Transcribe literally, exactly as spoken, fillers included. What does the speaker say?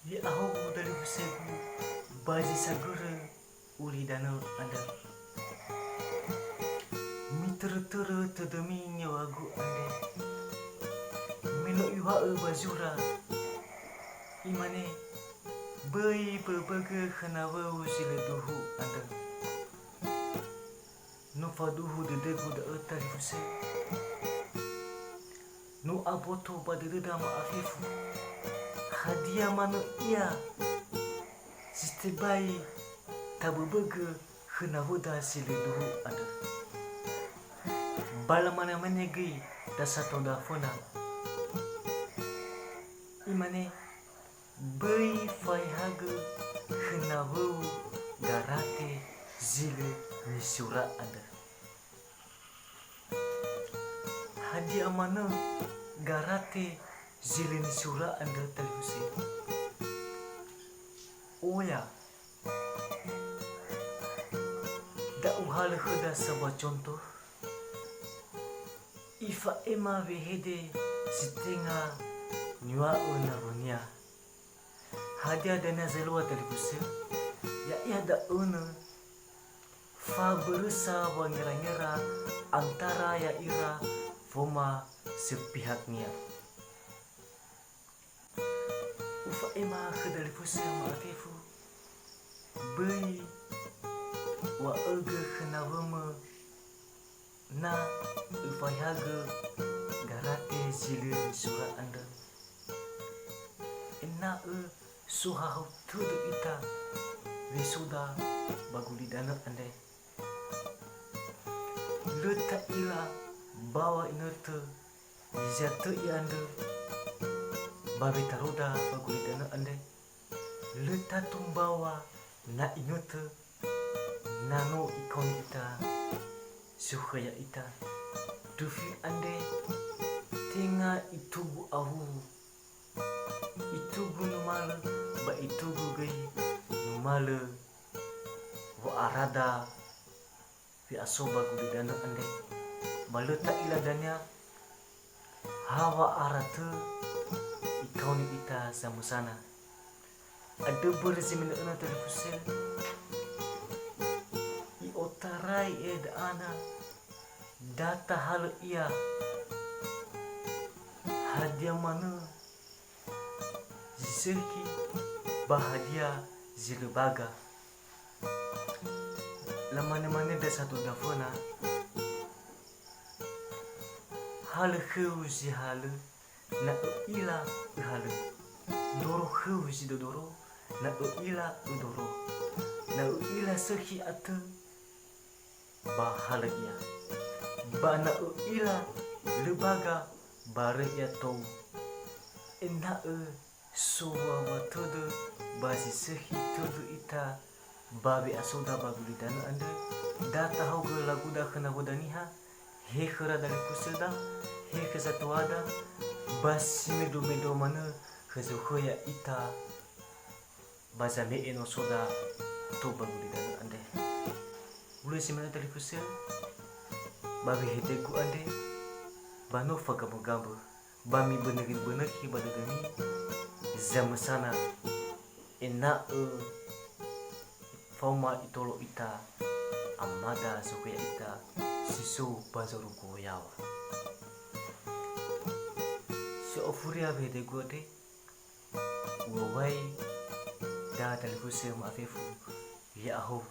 Ya'ahowu dalifusögu ba zi sagörö ulidanö andrö. Mitörö-törö tödömi niŵa'ögu andre. Me no iŵa'ö ba zura, imane, "Böi böbögö khö nawöu zi lö duhu andrö." No faduhu dödögu da'ö talifusö. No aboto ba dödöda ma'afefu. Hadia manö ia si tebai taböbögö khö nawöda si lö duhu andrö? Ba lamane-mane göi da sato daföna. Imane, "Böi faehagö khö nawöu garate zi lö nisura andrö." Hadia manö garate zi lö nisura andrö talifusö? Oya, da uhalö khöda saŵa conto. Ifa'ema wehede si tenga niŵa'ö nawönia. Hadia dania zalua talifusö? Ya'ia da'ö nö fabörösa wangera-ngera antara ya'ira faoma sepihaknia. Ufa'ema khö dalifusö ma'afefu, "Böi wa'ögö khö nawömö na öfaehagö garate zi lö nisura andrö, ena'ö sohahau tödö ita wesoda ba gulidanö andre. Lö ta'ila mbaŵa inötö zi zatöi andrö ba wetaroda ba gulidanö andre. Lö tatu mbaŵa na inötö na no ikaoni ita, sokhö ya'ita. Dufi andre tenga itugu awuwu, itugu numalö, ba itugu göi numalö wa'arada we'aso ba gulidanö andre, ba lö ta'ila dania ha wa'ara tö ikaoni ita zamösana." Andrö börö zi menö öna talifusö, i'otarai e da'ana, da tahalö ia. Hadia manö zi sökhi ba hadia zi lö baga? Lamane-mane da sato daföna, "Halö khöu zi halö, na ö'ila öhalö. Doro khöu zi dodoro, na ö'ila ödoro. Na ö'ila sökhi atö, ba halö ia. Ba na ö'ila lö baga, ba röi ia tou." Ena'ö sowaŵa tödö ba zi sökhi tödö ita ba we'asoda ba gulidanö andrö, da tahaogö laguda khö nawöda niha, he khöra dalifusöda, he khö satuada, ba si mendro-mendro manö khö zokhö ya'ita ba zame'e nosoda tou ba gulidanö andre. Hulö zi manö talifusö, ba wehedegu andre, ba no fagambö-gambö, ba mibönögi-bönögi ba dödömi zamösana, ena'ö faoma itolo ita amada zokhö ya'ita si so ba zorugo yaŵa. So ofuria wehedegu andre, uŵa'ö da talifusö ma'afefu, ya'ahowu.